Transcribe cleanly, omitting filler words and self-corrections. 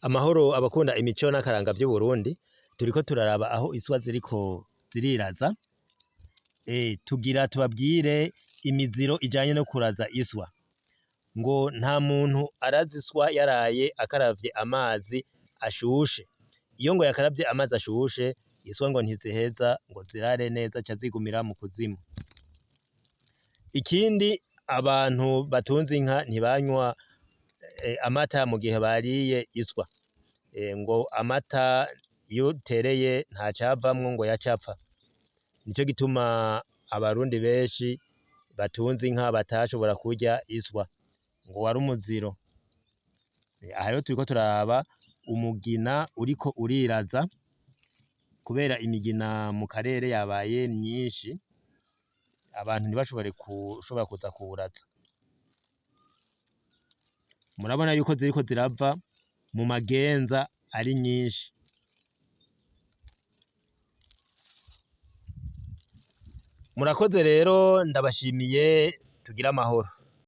Amahoro abakunda imico n'akaranga vy'Uburundi, turiko turaraba aho iswa ziriko ziriraza, tugira tubabwire imiziro ijanye no kuraza iswa, ngo nta muntu araza iswa yaraye akaravye amazi ashushe, iyo ngo yakaravye amazi ashushe iswa ngo ntiziheza ngo zirare neza zica zigumira mu kuzimu. Ikindi abantu batunze inka ntibanywa amata mu gihe bariye iswa, ngo amata iyo utereye ntacavamwo ngo yaca apfa, nico gituma abarundi benshi batunze inka batashobora kurya iswa ngo wari umuziro. Aha rero turiko turaraba umugina uriko uriraza kubera imigina mu karere yabaye myinshi, abantu ntibashobore kushobora kuza kuwuraza. Murabona yuko ziriko zirava mu magenza ari nyinshi. Murakoze rero ndabashimiye tugire amahoro.